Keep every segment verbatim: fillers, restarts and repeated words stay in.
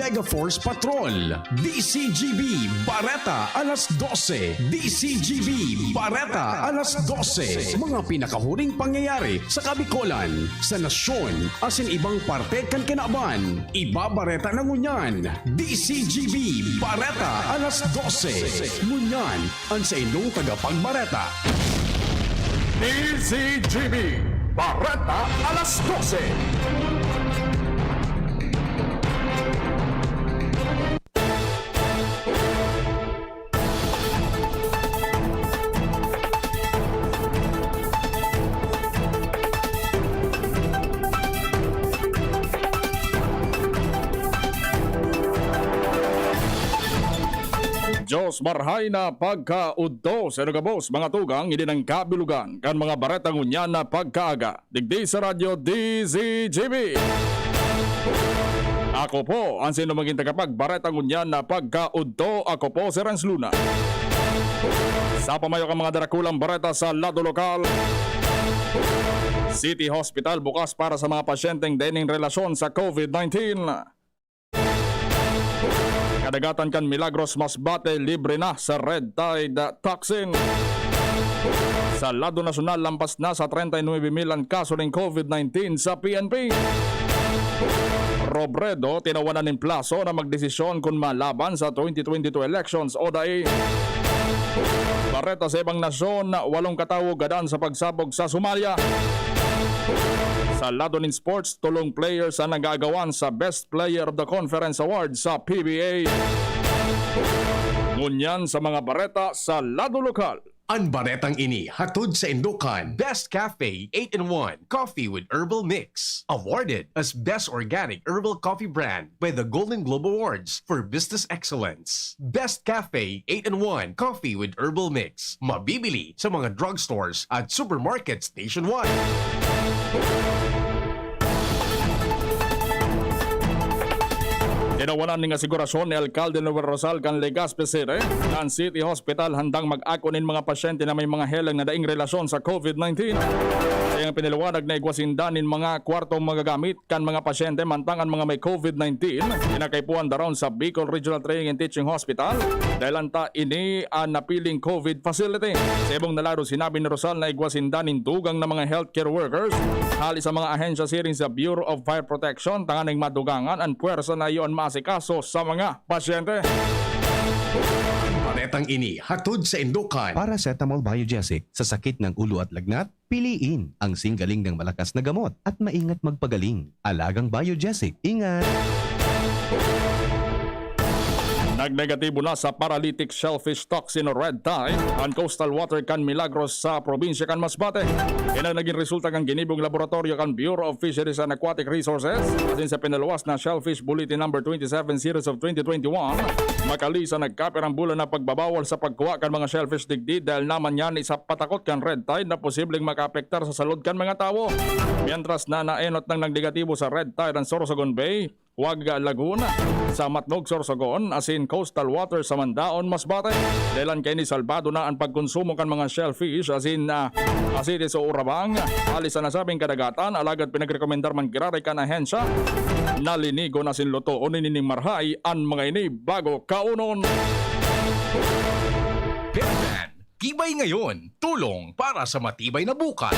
Megaforce Patrol, D C G B, Bareta alas dose, D C G B, Bareta alas dose. Mga pinakahuring pangyayari sa Kabikolan, sa nasyon, asin ibang parte kan kinaban. Ibabareta na ngunyan, D C G B, Bareta alas dose. Ngunyan, an saindong tagapagbareta. D C G B, Bareta alas dose. Diyos marhay na pagkaudto sa inyo gabos, mga tugang, ini an kabilugan kan mga bareta ngunyan na pagkaaga, digdi sa Radyo D Z G B. Ako po an saindong magin tagapagbareta ngunyan na pagkaudto, ako po si Renz Luna. Sa pamayo kan mga darakulang bareta sa lado lokal, City Hospital bukas para sa mga pasyenteng dai nin relasyon sa COVID nineteen. Kadagatan kan Milagros, Masbate, libre na sa Red Tide toxin. Sa lado nasyonal, lampas na sa treinta y nueve mil an kaso nin COVID nineteen sa P N P. Robredo, tinawanan nin plaso na magdesisyon kun malaban sa twenty twenty-two elections o dai. Bareta sa ibang nasyon, walong katawo gadan sa pagsabog sa Somalia. Sa lado nin sports, tolong players an nag-aagawan sa Best Player of the Conference Award sa P B A. Ngunyan sa mga bareta sa lado lokal. An baretang ini hatod saindo kan Best Cafe eight-in-one Coffee with Herbal Mix, awarded as Best Organic Herbal Coffee Brand by the Golden Globe Awards for Business Excellence. Best Cafe eight-in-one Coffee with Herbal Mix, mabibili sa mga drugstores at supermarkets nationwide. Tinawanan nin asigurasyon ni Alkalde Noel Rosal kan Legazpi City na an City Hospital handang mag-ako nin mga pasyente na may mga helang na daing relasyon sa COVID nineteen. Sa iyang pinaliwanag na igwa sinda nin mga kwartong magagamit kan mga pasyente, mantang an mga may COVID nineteen, pinakaipuhan daraw sa Bicol Regional Training and Teaching Hospital, dahil anta ini an napiling COVID facility. Sa ibong na lado, sinabi ni Rosal na igwa sinda nin dugang na mga healthcare workers hali sa mga ahensya siring sa Bureau of Fire Protection, tanganing madugangan an pwersa na iyo an maasikaso sa mga pasyente. An baretang ini hatod saindo kan Paracetamol Biogesic sa sakit ng ulo at lagnat, piliin ang singgaling ng malakas na gamot at maingat magpagaling. Alagang Biogesic, ingat! Nagnegatibo na sa paralytic shellfish toxin o red tide an coastal water kan Milagros sa probinsya kan Masbate. Yan ang naging resulta kan ginibong laboratorio kan Bureau of Fisheries and Aquatic Resources asin sa pinaluwas na Shellfish Bulletin Number twenty-seven Series of twenty twenty-one. Makali sa nagkapiran bulan na pagbabawal sa pagkuha kan mga shellfish digdi dahil naman yan sa patakot kan red tide na posibleng makaapektar sa salud kan mga tawo. Mientras na naenot nang nagnegatibo sa red tide an Sorsogon Bay, Wag Lagoon, sa Matnog, Sorsogon, asin coastal water sa Mandaon, Masbate. Dahilan kaini salbado na an pagkonsumo kan mga shellfish asin, ah, asides o urabang hali sa nasabing kadagatan, alagad pinagrekomendar man giraray kan ahensya na linigon asin lutoon nining marhay an mga ini bago kaunon. Pearland, tibay ngayon, tulong para sa matibay na bukas.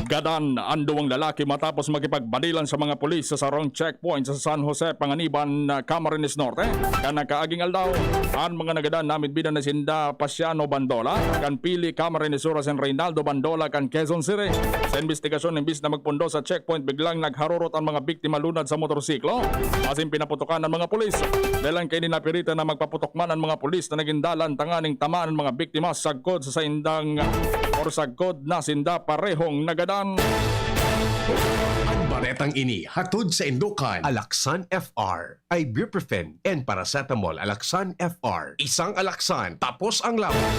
Gadan an duwang lalaki matapos makipagbanilan sa mga pulis sa sarong checkpoint sa San Jose, Panganiban, Camarines Norte, kan nakaaging aldaw. An mga nagadan namidbidan na sinda Pasiano Bandola kan Pili, Camarines Sur, asin Reynaldo Bandola kan Quezon City. Sa imbestigasyon, imbis na magpundo sa checkpoint, biglang nagharurot an mga biktima lunad sa motorsiklo asin pinaputokan an mga pulis. Dahilan kaini napiritan na magpaputok man an mga pulis na nagin dalan tanganing tamaan an mga biktima sagkod sa saindang or sagkod na sinda parehong nagadan. An baretang ini hatod saindo kan Alaxan F R, ibuprofen and paracetamol. Alaxan F R, isang Alaxan, tapos ang laban.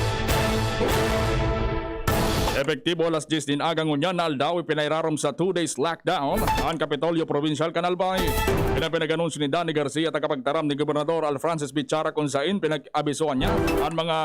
Epektibo alas dyes nin aga ngunyan na aldaw, ipinairarom sa two days lockdown an Kapitolyo Provincial kan Albay. Yan ang pinag-anunsyo ni Danny Garcia, tagapagtaram ni Gobernador Alfrances Bichara, kung sain pinag-abisoan niya an mga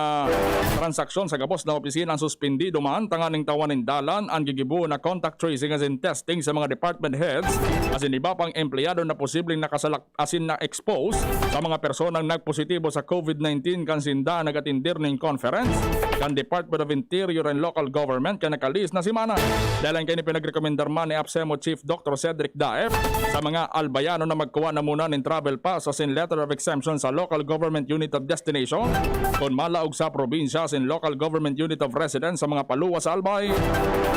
transaksyon sa gabos na opisina ang suspendido man, tanganing tawan nin dalan an gigibo na contact tracing asin testing sa mga department heads asin iba pang empleyado na posibleng nakasalak asin na-expose sa mga personang nagpositibo sa COVID nineteen kan sinda nag-atender nin conference kan Department of Interior and Local Government kan nakalihis na semana. Dahelan kaini, pinagrekomendar man ni APSEMO Chief Doctor Cedric Daep sa mga Albayano na magkuha na muna nin travel pass asin letter of exemption sa Local Government Unit of Destination kun malaog sa probinsya asin Local Government Unit of Residence sa mga paluwas sa Albay.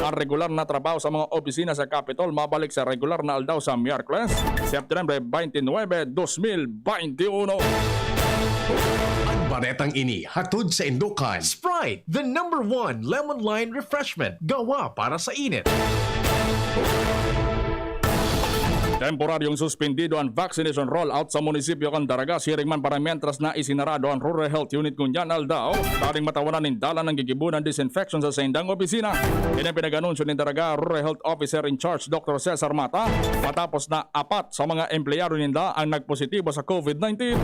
Ang regular na trabaho sa mga opisina sa Capitol mabalik sa regular na aldaw sa Miyerkules, September twenty-nine, twenty twenty-one. Ang baretang ini hatod sa Indokan Sprite, the number one lemon lime refreshment, gawa para sa init. Temporaryong suspendido an vaccination rollout sa munisipyo kan Daraga, siring man para mientras na isinarado an Rural Health Unit ngunyan aldaw, tanganing matawanan nin dalan ang gigibo na disinfection sa saindang opisina. Ini ang pinag-anunsyo ni Daraga Rural Health Officer in Charge, Doctor Cesar Mata, matapos na apat sa mga empleyado ninda ang nagpositibo sa COVID nineteen.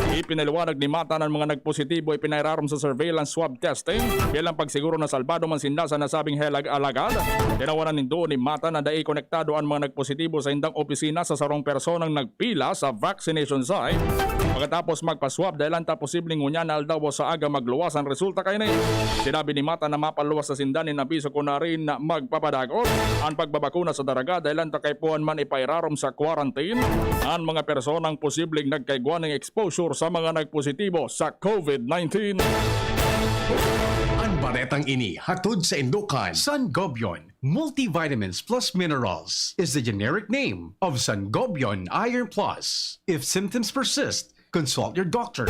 Ipinaliwanag ni Mata na ang mga nagpositibo ipinairarom sa surveillance swab testing bilang pagsiguro na salbado man sinda sa nasabing helag-alagad. Tinawanan nin duo ni Mata na dai konektado an mga nagpositibo sa indang opisina sa sarong personang nagpila sa vaccination site pagkatapos magpa-swab, dahelan ta posibleng ngunyan na aldaw o sa aga magluwas an resulta kaini. Sinabi ni Mata na mapaluwas na sinda nin abiso kunarin na magpapadagos an pagbabakuna sa Daraga, dahelan ta kaipuhan man ipairarom sa quarantine an mga personang posibleng nagkaigwa nin exposure sa mga nagpositibo sa COVID nineteen. Ang baretang ini hatod sa Indokan Sangobion Multivitamins Plus Minerals is the generic name of Sangobion Iron Plus. If symptoms persist, consult your doctor.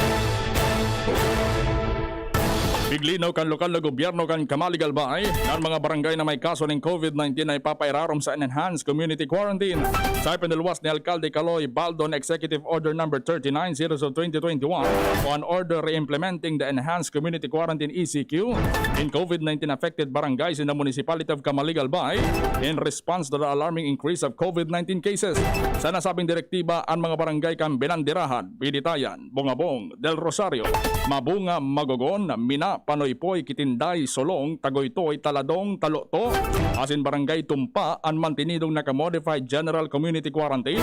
Piglinaw kan lokal na gobyerno kan Camalig, Albay, na an mga barangay na may kaso nin COVID nineteen na ipapairarom sa Enhanced Community Quarantine. Sa ipinalwas ni Alkalde Kaloy Baldon Executive Order Number thirty-nine, Series of twenty twenty-one, o an Order Re-implementing the Enhanced Community Quarantine, E C Q, in COVID nineteen affected barangays in the municipality of Camalig, Albay, in response to the alarming increase of COVID nineteen cases. Sa nasabing direktiba, an mga barangay kan Binandirahan, Biditayan, Bungabong, Del Rosario, Mabunga, Magogon, Mina, Panoypoy, Kitinday, Solong, Tagoytoy, Taladong, Taloto, asin Barangay Tumpa an mantenidong naka-modified general community quarantine.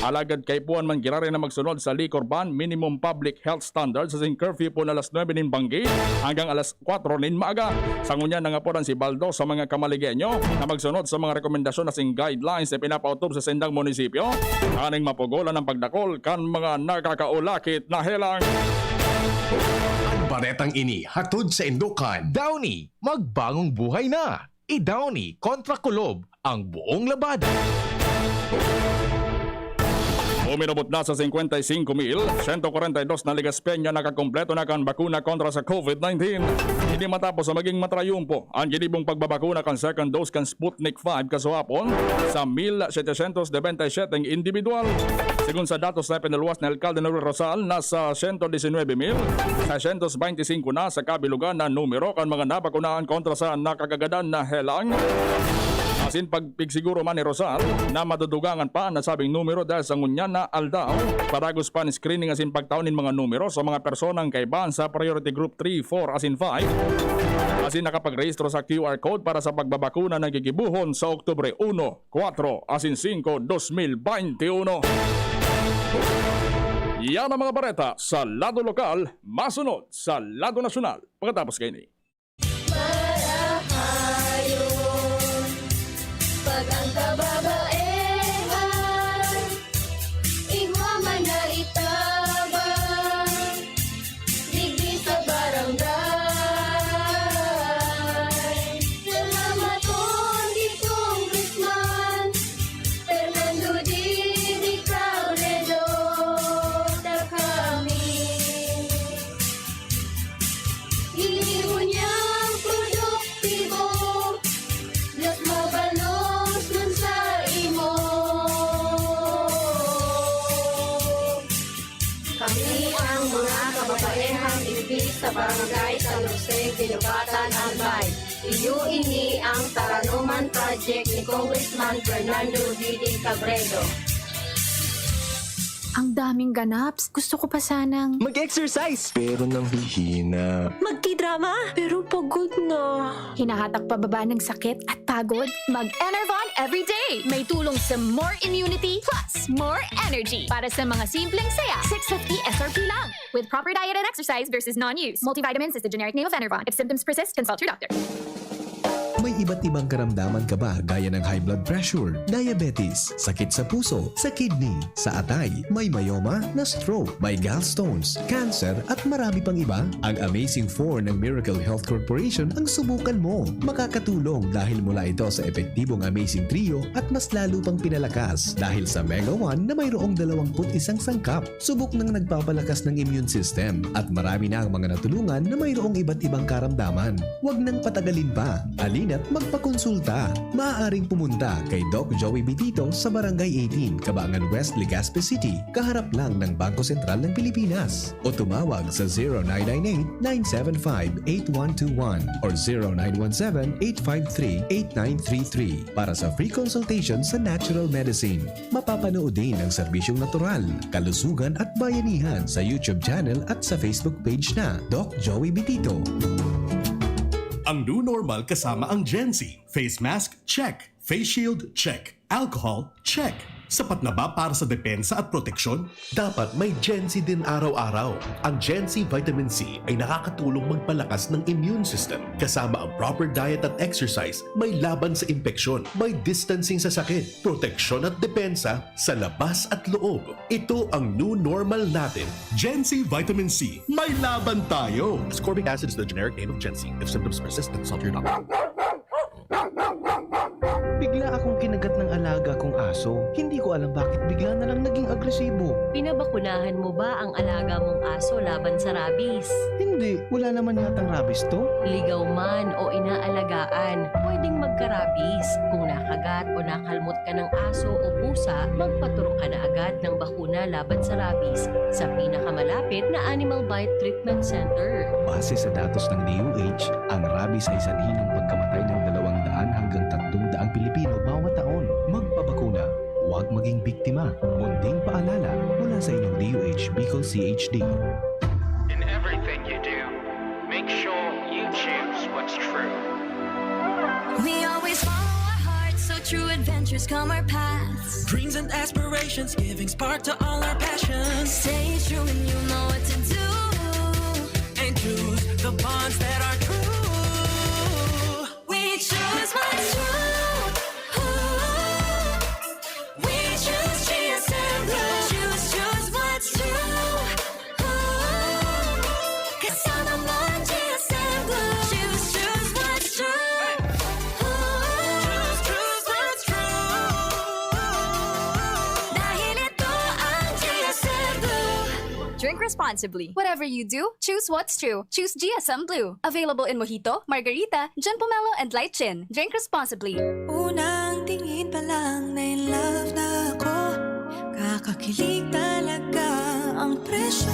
Alagad kaipuhan man giraray na magsunod sa liquor ban, minimum public health standards asin curfew pon alas nuebe nin banggi hanggang alas kwatro nin maaga. Sa ngunyan, nangapodan si Baldo sa mga Camaligenyo na magsunod sa mga rekomendasyon asin guidelines na pinapaotob sa saindang munisipyo, tanganing mapugolan ang pagdakol kan mga nakakaulakit na helang. Ang baretang ini hatod sa Indokan Downy, magbangong buhay na! I-Downy kontra kulob ang buong labada. Uminabot na sa singkwenta y singko mil sento kwarenta y dos na Legazpeño nakakumpleto na kan bakuna kontra sa COVID nineteen. Ini matapos na maging matrayumpo ang ginibong pagbabakuna kan second dose kan Sputnik five kasuhapon sa mil setecientos nobenta y siete individual. Segun sa datos na ipinaluwas ni Alkalde Noel Rosal, nasa sento disinwebe mil seiscientos veinticinco na sa kabilugan na numero kan mga nabakunaan kontra sa nakakagadan na helang. Asin pagpigsiguro man ni Rosal na madudugangan pa an nasabing numero dahil sa ngunyan na aldaw, padagos pa an screening asin pagtao nin mga numero sa mga personang kaibahan sa Priority Group three, four asin five, asin nakapagrehistro sa Q R code para sa pagbabakuna na gigibuhon sa Oktubre uno, kwatro asin singko, dos mil baynte uno. Yan ang mga bareta sa lado lokal, masunod sa lado nasyonal pagkatapos kaini. Marahayon, pag ang kababaehan, igwa man na itabang, digdi sa barangay. Salamat pon ki Congressman Fernando Jimmy Robredo, ta kami ini ngunyan produktibo, mas mabalos man sa imo. Kami ang mga kababaehang digdi sa Barangay San Jose, Guinobatan, Albay. Iyo ini ang Taranuman Project ni Congressman Fernando Didi Cabredo. Ang daming ganaps. Gusto ko pa sanang Mag-exercise! Pero nanghihina. Magkidrama, pero pagod na. Hinahatak pababa ng sakit at pagod. Mag-Enervon everyday! May tulong sa more immunity plus more energy para sa mga simpleng saya. six fifty S R P lang. With proper diet and exercise versus non-use. Multivitamins is the generic name of Enervon. If symptoms persist, consult your doctor. May iba't ibang karamdaman ka ba gaya ng high blood pressure, diabetes, sakit sa puso, sa kidney, sa atay, may myoma, na-stroke, may gallstones, cancer at marami pang iba? Ang Amazing four ng Miracle Health Corporation ang subukan mo. Makakatulong dahil mula ito sa epektibong Amazing Trio at mas lalo pang pinalakas dahil sa Mega one na mayroong dalawang put isang sangkap. Subok nang nagpapalakas ng immune system at marami na ang mga natulungan na mayroong iba't ibang karamdaman. Huwag nang patagalin pa. Halina't magpakonsulta. Maaaring pumunta kay Doc Joey Bitito sa Barangay eighteen, Kabangan West, Legazpi City, kaharap lang ng Bangko Sentral ng Pilipinas. O tumawag sa zero nine nine eight nine seven five eight one two one or zero nine one seven eight five three eight nine three three para sa free consultation sa natural medicine. Mapapanood din ang serbisyong natural, kalusugan at bayanihan sa YouTube channel at sa Facebook page na Doc Joey Bitito. Ang new normal kasama ang Gen Z. Face mask, check. Face shield, check. Alcohol, check. Sapat na ba para sa depensa at proteksyon? Dapat may Gen Z din araw-araw. Ang Gen Z Vitamin C ay nakakatulong magpalakas ng immune system. Kasama ang proper diet at exercise, may laban sa impeksyon, may distancing sa sakit, proteksyon at depensa sa labas at loob. Ito ang new normal natin. Gen Z Vitamin C, may laban tayo! Ascorbic acid is the generic name of Gen Z. If symptoms persist, consult your doctor. Bigla akong kinagat ng alaga kong aso. Hindi ko alam bakit bigla na lang naging agresibo. Pinabakunahan mo ba ang alaga mong aso laban sa rabies? Hindi, wala naman yatang rabies to. Ligaw man o inaalagaan, pwedeng magka-rabies. Kung nakagat o nakalmot ka ng aso o pusa, magpaturok ka na agad ng bakuna laban sa rabies sa pinakamalapit na Animal Bite Treatment Center. Base sa datos ng D O H, ang rabies ay sanhi ng pagkamatay ng dalawang daan hanggang tatlong daang Pilipino bawat taon. Magpabakuna, huwag maging biktima. Munting paalala mula sa inyong D O H Bicol C H D. In everything you do, make sure you choose what's true. We always follow our hearts, so true adventures come our paths. Dreams and aspirations, giving spark to all our passions. Stay true and you know what to do. And choose the bonds that are true. We choose what's true. Ooh. We choose G S M Blue. Choose, choose what's true. Ooh. Kasama mo ang G S M Blue. Choose, choose what's true. Ooh. Choose, choose what's true. Dahil ito ang G S M Blue. Drink responsibly. Whatever you do, choose what's true. Choose G S M Blue. Available in Mojito, Margarita, John Pomelo, and Light Gin. Drink responsibly. Unang tingin pa lang na in love na ako. Kakakilig talaga ang presyo.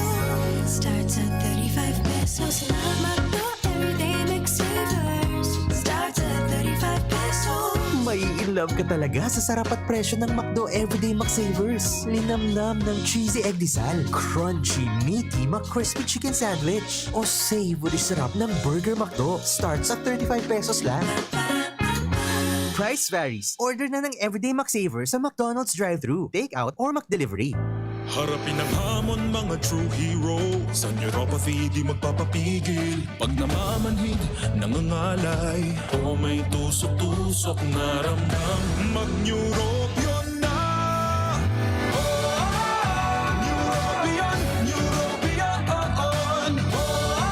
Starts at thirty-five pesos lang. McDo Everyday McSavers. Starts at thirty-five pesos. Mai-in love ka talaga sa sarap at presyo ng McDo Everyday McSavers. Linamnam ng cheesy egg disal, crunchy, meaty, McCrispy chicken sandwich, o savory sarap ng Burger McDo. Starts at thirty-five pesos lang. Price varies. Order na ng Everyday McSaver sa McDonald's drive-thru, take-out, or McDelivery. Harapin ang hamon, mga true hero. Sa neuropathy, di magpapapigil. Pag namamanhid, nangangalay, o may tusok-tusok na ramdam, mag-Neurobion na! Oh, Neurobion, Neurobion, oh, oh. Oh,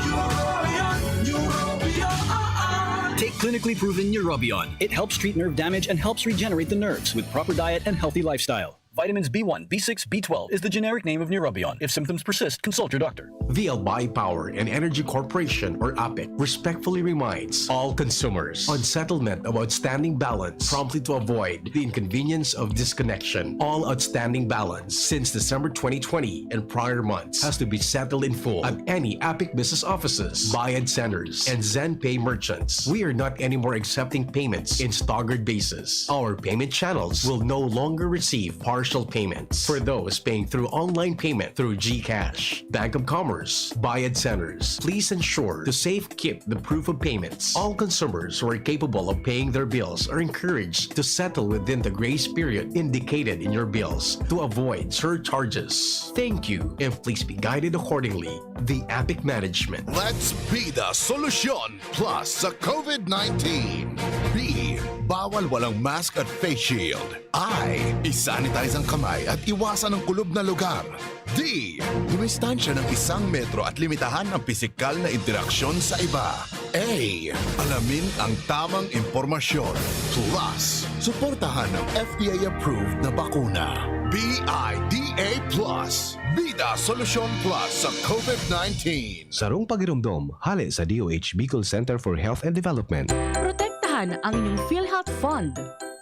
Neurobion, Neurobion, oh, oh. Take clinically proven Neurobion. It helps treat nerve damage and helps regenerate the nerves with proper diet and healthy lifestyle. Vitamins B one, B six, B twelve is the generic name of Neurobion. If symptoms persist, consult your doctor. The Albay Power and Energy Corporation, or APEC, respectfully reminds all consumers on settlement of outstanding balance promptly to avoid the inconvenience of disconnection. All outstanding balance since December twenty twenty and prior months has to be settled in full at any APEC business offices, Bayad Centers, and ZenPay merchants. We are not anymore accepting payments in staggered basis. Our payment channels will no longer receive partial payments for those paying through online payment through GCash, Bank of Commerce, Bayad Centers. Please ensure to safekeep the proof of payments. All consumers who are capable of paying their bills are encouraged to settle within the grace period indicated in your bills to avoid surcharges. Thank you, and please be guided accordingly. The APEC Management. Let's be the solution plus sa COVID nineteen. B, bawal walang mask at face shield. I, isanitize ang kamay at iwasan ang kulob na lugar. D, dumistansya ng isang metro at limitahan ang pisikal na interaksyon sa iba. A, alamin ang tamang impormasyon. Plus, suportahan ang F D A-approved na bakuna. B I D A plus. Bida Solusyon Plus sa COVID nineteen. Sarong pagiromdom, hale sa D O H Bicol Center for Health and Development. Protektahan ang inyong PhilHealth Fund.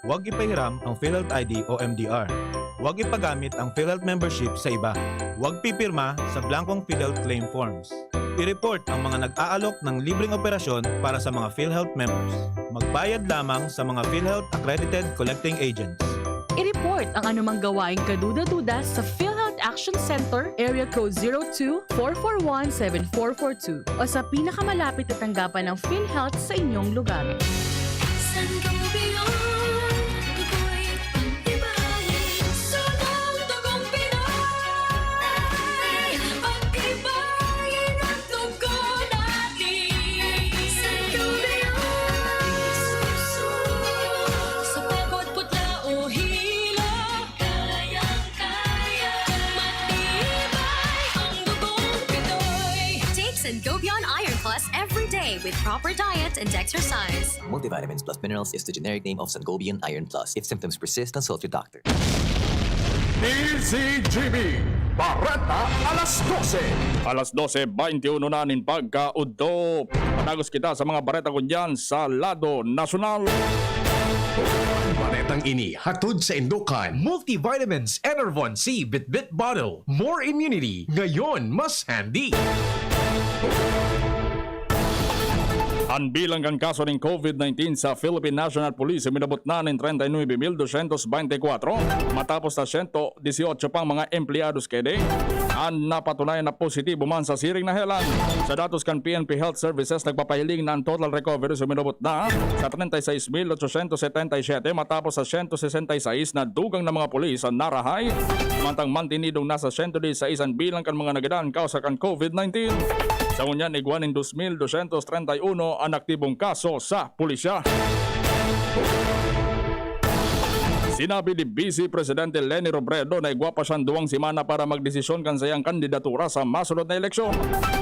Huwag ipahiram ang PhilHealth I D o M D R. Huwag ipagamit ang PhilHealth membership sa iba. Huwag pipirma sa blankong PhilHealth claim forms. I-report ang mga nag-aalok ng libreng operasyon para sa mga PhilHealth members. Magbayad lamang sa mga PhilHealth accredited collecting agents. I-report ang anumang gawaing kaduda-duda sa PhilHealth Action Center, Area Code zero two, four four one, seven four four two o sa pinakamalapit na tanggapan ng PhilHealth sa inyong lugar. Sangobion, tukoy, pagtibayin, sunod tugong Pinoy. Pagtibayin ang tugon natin. Sangobion, sa pagod, putla o hilo, kayang-kaya. Matibay ang dugong Pinoy. Take Sangobion Iron Plus every day with proper diet and exercise. Multivitamins plus minerals is the generic name of Sangobion Iron Plus. If symptoms persist, consult your doctor. D Z G B, Bareta alas dose. Alas dose, baynte uno na nin pagkaudto. Padagos kita sa mga bareta ngunyan sa lado nasyonal. Ang baretang ini hatod saindo kan Multivitamins Enervon C Bitbit Bottle. More immunity, ngayon mas handy. An bilang kan kaso nin COVID nineteen sa Philippine National Police minabot na nin treinta y nueve mil doscientos veinticuatro, matapos na siyento dieciocho pang mga empleyados kaini an napatunayan na positibo man sa siring na helang. Sa datos kan P N P Health Services, nagpapahiling na an total recoveries minabot na sa treinta y seis mil ochocientos setenta y siete, matapos sa siyento sesenta y seis na dugang na mga pulis an narahay, mantang mantinidong nasa siyento dieciséis an bilang kan mga nagadan kawsa kan COVID nineteen. Sa ngunyan, igwa nin dos mil doscientos treinta y uno an aktibong kaso sa pulisya. Sinabi ni Vice Presidente Leni Robredo na igwa pa siyang duwang semana para magdesisyon kan saiyang kandidatura sa masunod na eleksyon.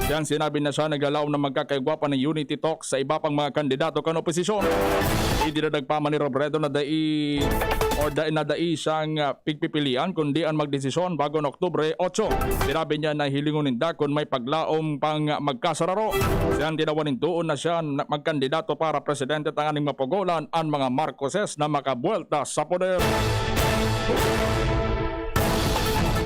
Diyan sinabi na siya naglalaom na magkakaigwa pa nin unity talks sa iba pang mga kandidato kan oposisyon. Idinadagpa man ni Robredo na dai, o dai, na dai siyang, ah, pigpipilian kundi an magdesisyon bago an Oktubre otso. Sinabi niya na hilingon ninda kun may paglaom pang magkasararo. Siya an tinawan nin toon na siya na magkandidato para presidente tanganing mapugolan an mga Marcoses na makabuwelta sa poder.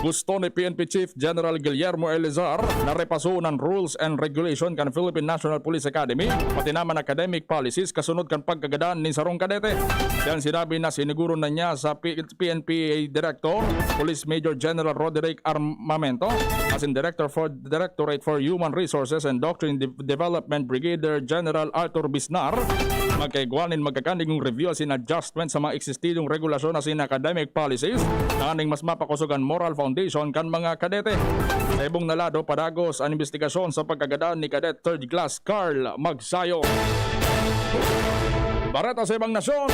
Gusto ni P N P Chief General Guillermo Elizar na repasoon an rules and regulation kan Philippine National Police Academy, pati na man academic policies kasunod kan pagkagadan nin sarong kadete. Diyan sinabi na siniguro na niya sa P-, P N P Director, Police Major General Roderick Armamento, asin Director for, Directorate for Human Resources and Doctrine De-, Development, Brigadier General Arthur Bisnar, magkaigwa nin magkakanigong review asin adjustment sa mga eksistidong regulasyon asin academic policies, tanganing mas mapakosog an moral foundation kan mga kadete. Sa ibong na lado, padagos an imbestigasyon sa pagkagadan ni Cadet Third Class Carl Magsayo. Bareta sa ibang nasyon.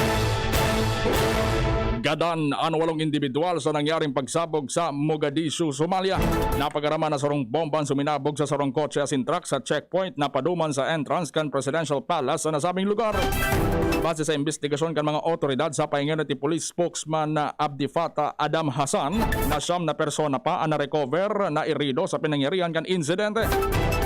Gadan an walong indibidwal sa nangyaring pagsabog sa Mogadishu, Somalia. Napagaraman na sarong bomba an suminabog sa sarong kotse asin truck sa checkpoint na paduman sa entrance kan Presidential Palace sa nasabing lugar. Base sa imbestigasyon kan mga otoridad, sa paingenot ni Police Spokesman na Abdi Fatah Adam Hassan, na siyam na persona pa an na-recover na irido sa pinangyarihan kan insidente.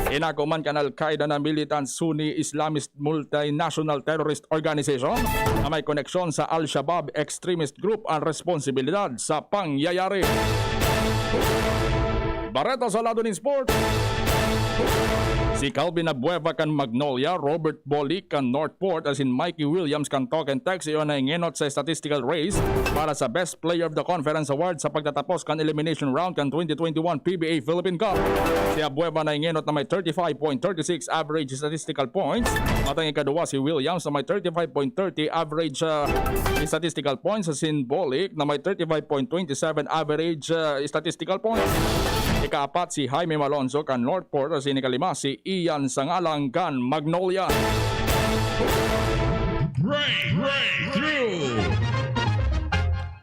Inako man kan Al-Qaeda na militant Sunni Islamist multinational terrorist organization na may koneksyon sa Al-Shabaab extremist group an responsibilidad sa pangyayari. Bareta sa lado nin sport. Si Calvin Abueva kan Magnolia, Robert Bolic kan Northport, asin Mikey Williams kan Talk and Text, iyo na ingenot sa statistical race para sa Best Player of the Conference Award sa pagtatapos kan elimination round kan twenty twenty-one P B A Philippine Cup. Si Abueva na ingenot na may thirty-five point thirty-six average statistical points. Matang ikaduwa si Williams na may thirty-five point thirty average, ah, statistical points. Asin Bolic na may thirty-five point twenty-seven average, ah, statistical points. Ikaapat si Jaime Malonzo kan Northport, asin ikalima si Ian Sangalang kan Magnolia. Break, breakthrough.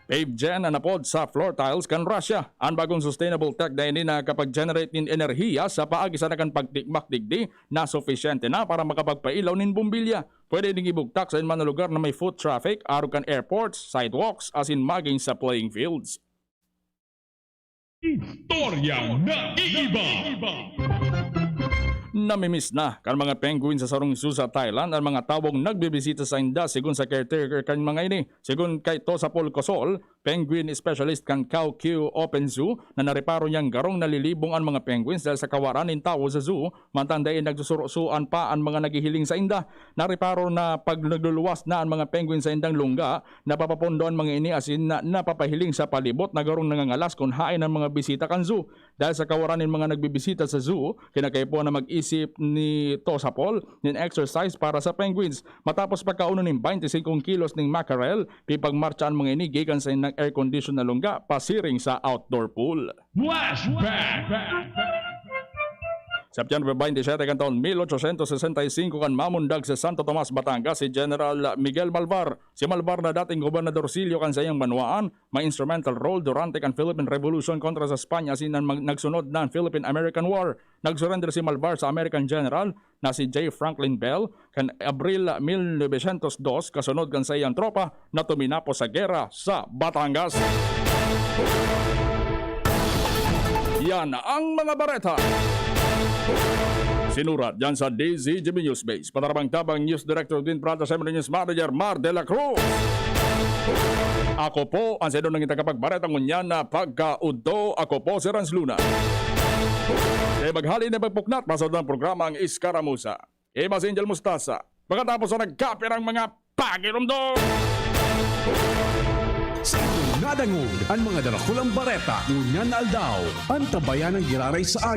PaveGen an apod sa floor tiles kan Russia. An bagong sustainable tech na ini nakapag-generate nin enerhiya sa paagi sana kan pagtikmak digdi na sufisyente na para makapagpailaw nin bombilya. Pwede ding ibugtak sa man na lugar na may foot traffic, arog kan airports, sidewalks, asin maging sa playing fields. Istoryang naiiba. Namimiss na kan mga penguin sa sarong zoo sa Thailand an mga tawong nagbibisita sainda, sigon sa caretaker kan mga ini. Sigon kay Tosapol Kosol, penguin specialist kan Khao Kiew Open Zoo, na nareparo niyang garong nalilibong an mga penguins dahil sa kawaran nin tawo sa zoo, mantang dai nagsusurosoan pa an mga naghihiling sainda. Nareparo na pag nagluluwas na an mga penguin saindang lungga, napapapondo an mga ini asin na, napapahiling sa palibot na garong nangangalas kun haen an mga bisita kan zoo. Dahil sa kawaran nin mga nagbibisita sa zoo, kinakaipuhan na mag-isip ni Tosapol nin exercise para sa penguins. Matapos pagkaonon nin twenty-five kilos nin mackerel, pipagmartsa an mga ini gikan sa inang air-condition na lungga pasiring sa outdoor pool. Flashback! Septyembre twenty-seven kan taon mil ochocientos sesenta y cinco, kan mamundag sa Santo Tomas, Batangas, si General Miguel Malvar. Si Malvar na dating gobernadorcillo kan saiyang banwaan, may instrumental role durante kan Philippine Revolution kontra sa Espanya asin an mag-, nagsunod na Philippine-American War. Nagsurrender si Malvar sa American General na si J. Franklin Bell kan Abril mil novecientos dos, kasunod kan saiyang tropa na tuminapos sa gera sa Batangas. Yan ang mga bareta. Sinurat dyan sa D Z G B News Base. Patarabang-tabang News Director Edwin Prada, siyempre News Manager Mar de la Cruz. Ako po ang saindo nagin tagapagbareta ngunyan na pagkaudto. Ako po si Rans Luna. Kaya maghali na pagpuknat, masunod ang programa ang Iskaramusa. Iba si Angel Mustasa. Pagkatapos na nagkapirang mga pagirumdom. Sa inyong nadangog, an mga darakulang bareta ngunyan na aldaw, antabayan ang giraray sa